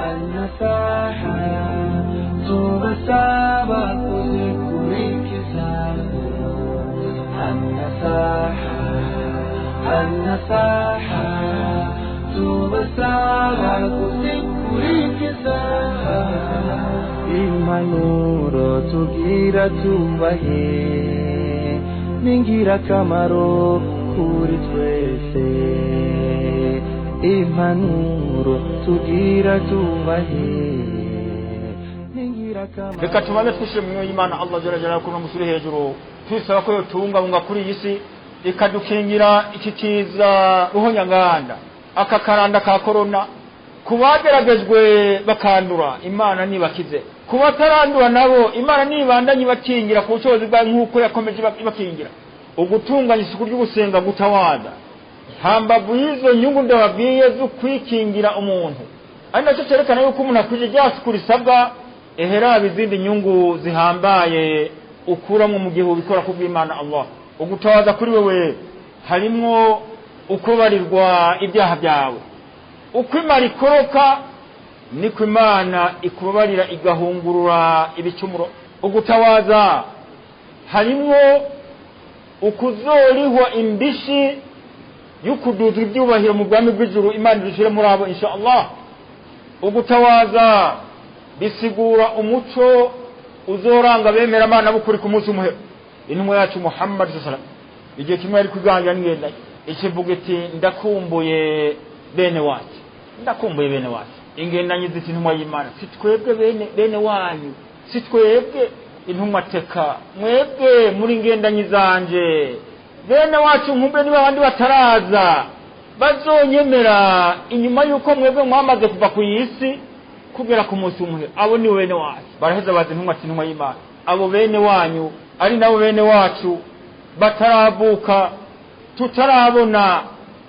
Al-Nasaha tubasaba kuzikurikiza. An-Nasaha, An-Nasaha tubasaba kuzikurikiza. Impanuro tugira tubahe ni ingirakamaro kuri twese. Impanuro tugira tubahe ni ingirakamaro. Reka tubanze twishire mu minwe y'Imana Allah jalla jalaluhu, kuno musuri hejuru twisaba ko yotungabunga kuri iyi si, ikadukingira iki kiza ruhonyanganda, aka karanda ka korona. Ku bageragejwe bakandura, Imana nibakize. Ku batarandura nabo, Imana nibandanye ibakingira ku bushobozi bwayo nk'uko yakomeje ibakingira. Ugutunganya isuku ry'ugusenga, gutawaza, hambavu y'izo nyungu ndababwiye zo kwikingira umuntu, ari nacyo cyerekana yuko umuntu akwije rya suku risabwa, eheraba izindi nyungu zihambaye ukuramwo mu gihe ubikora kubw'Imana Allah. Ugutawaza kuri wewe harimwo ukubarirwa ibyaha byawe. Uko imara ikoroka niko Imana ikubabarira, igahungurura ibicumuro. Ugutawaza harimwo ukuzorihwa imbishi y'ukuduzwa ibyubahiro mu bwami bw'ijuru. Imana idushyire muri abo insha Allah. Ugutawaza bisigura umuco uzoranga bemera Imana b'ukuri ku munsi w'umuhero. Intumwa yacu Muhammad sallallahu alaihi wasallam igihe kimwe yari kuganira n'ingendanyi, ikivuga iti: "Ndakumbuye bene wacu, ndakumbuye bene wacu." Ingendanyi ziti: "Intumwa y'Imana, si twebwe bene wanyu? Si twebwe?" Intumwa teka: "Mwebwe muri ingendanyi zanje. Bene wacu nkumbe niba abandi bataraza bazonyemera inyuma y'uko mwebwe mwamaze kuva ku isi kugera ku munsi w'umuhero, abo ni bene wacu." Baraheza baza intumwa ati: "Intumwa y'Imana, abo bene wanyu ari nabo bene wacu bataravuka, tutarabona,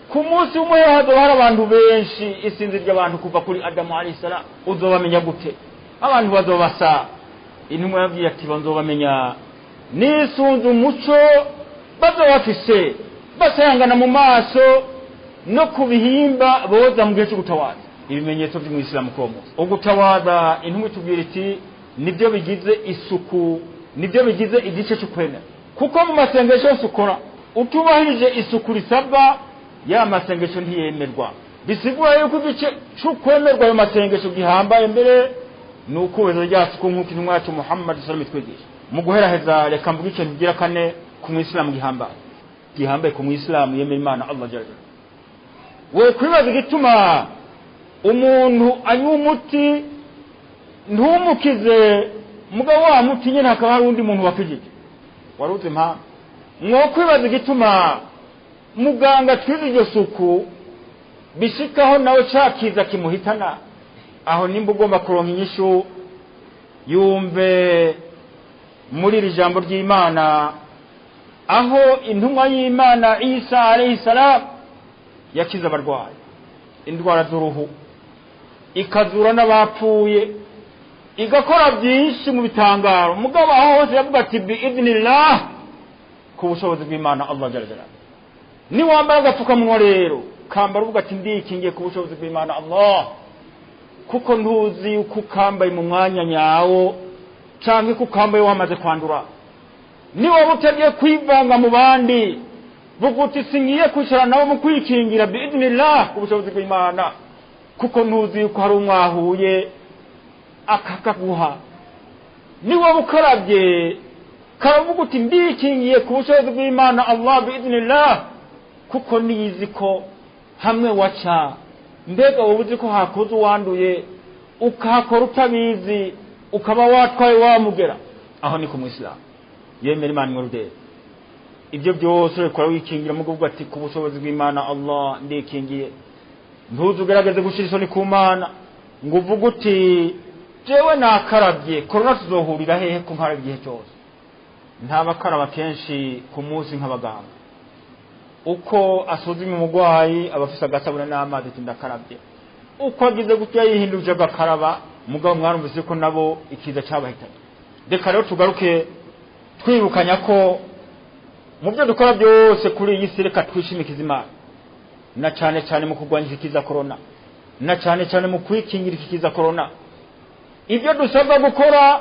ku munsi w'umuhero hazoba hari abantu benshi, isinzi ry'abantu kuva kuri Adamu alayhi salam, uzobamenya gute? Abantu bazobasa?" Intumwa yabwiye ati: "Bazobamenya nisunze umuco bazoba bafise, basayangana mu maso no ku bihimba boza mu gihe cyo gutawaza." Ibimenyetso by'umwisilamu kuri uwo munsi. Ugutawaza, intumwa itubwira iti nibyo bigize isuku, nibyo bigize igice cyo kwemera, kuko mu masengesho yose ukora utubahirije isuku risabwa, ya masengesho ntiyemerwa. Bisigura yuko igice cyo kwemerwa ayo masengesho gihambaye mbere ni ukubahiriza rya suku nk'uko intumwa yacu Muhammad sallallahu alaihi wasallam itwigisha. Mu guheraheza, reka mvuge ikintu kigira kane ku mwisilamu gihambaye, gihambaye ku mwisilamu yemera Imana Allah jalla. We kwibaza igituma umuntu anywa umuti ntumukize, mugabo wa muti nyine hakaba hari undi muntu wakijije, wari uzi impamvu? Mwo kwibaza igituma muganga twize iryo suku bishikaho nawe cakiza kimuhitana? Aho nimba ugomba kuronka inyishu, yumve muri iri jambo ry'Imana, aho intumwa y'Imana Isa alayhi salam yakize abarwayi indwara z'uruhu, ikazura n'abapfuye, igakora byinshi mu bitangaro. Mugabo aho hose yavuga ati: "Bi idhnillah", ku bushobozi bw'Imana Allah jalla jalaluhu. Niwambara agapfukamunwa rero, kambara uvuga ati: "Ndikingiye ku bushobozi bw'Imana Allah", kuko ntuzi yuko ukambaye mu mwanya nyawo canke ko ukambaye wamaze kwandura. Niwaba utagiye kwivanga mu bandi, vuga uti: "Singiye kwicara nabo mu kwikingira, bi idhnillah", ku bushobozi bw'Imana, kuko ntuzi yuko hari umwahuye akakaguha. Niwaba ukarabye, karavuga uti: "Ndikingiye ku bushobozi bw'Imana Allah, bi idhnillah", kuko niyizi ko hamwe waca. Mbega wowe uzi ko hakoze uwanduye, ukahakora utabizi, ukaba watwaye wamugera? Aho ni ku mwisilamu yemera Imana imwe. Ibyo byose ubikora wikingira mu kuvuga ati: "Ku bushobozi bw'Imana Allah ndikingiye." Ntuze ugerageze gushyira isoni ku Mana ngo uvuge uti: "Jewe nakarabye, korona tuzohurira hehe ko nkaraba igihe cyose?" Ntabakaraba kenshi ku munsi nk'abaganga. Uko asuzuma umurwayi aba afise agasabune n'amazi, ati: "Ndakarabye." Uko agize gutya yihinduje agakaraba. Mugabo mwarumvise ko nabo ikiza cyabahitanye. Reka rero tugaruke twibukanya ko mu byo dukora byose kuri iyi si, reka twishimikize Imana. Na cyane cyane mu kurwanya ikiza corona, na cyane cyane mu kwikingira ikiza corona. Ibyo dusabwa gukora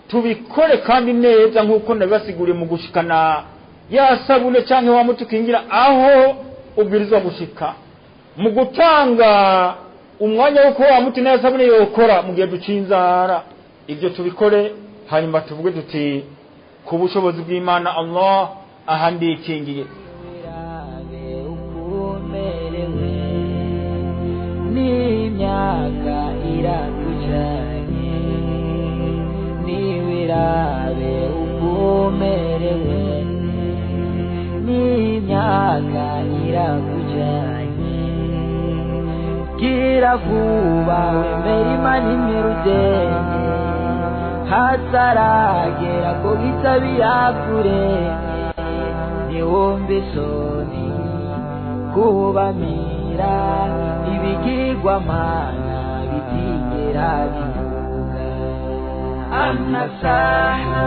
tubikore kandi neza nk'uko nabibasiguriye mu gushikana ya sabune cyangwa wa muti ukingira aho ubwirizwa gushika, mu gutanga umwanya wo kuba wa muti na sabune yokora mu gihe duciye inzara. Ibyo tubikore, hanyuma tuvuge duti ku bushobozi bw'Imana Allah aha ndikingiye. Birabe ukumerewe n'imyaka irakujanye, niwirabe ukumerewe n'imyaka irakujanye, gira vuba wemere Imana imirudenge hataragera ko bitabira kurenge, niwumve isoni kubamira ibigirwamana bitigera bivuga amasaha.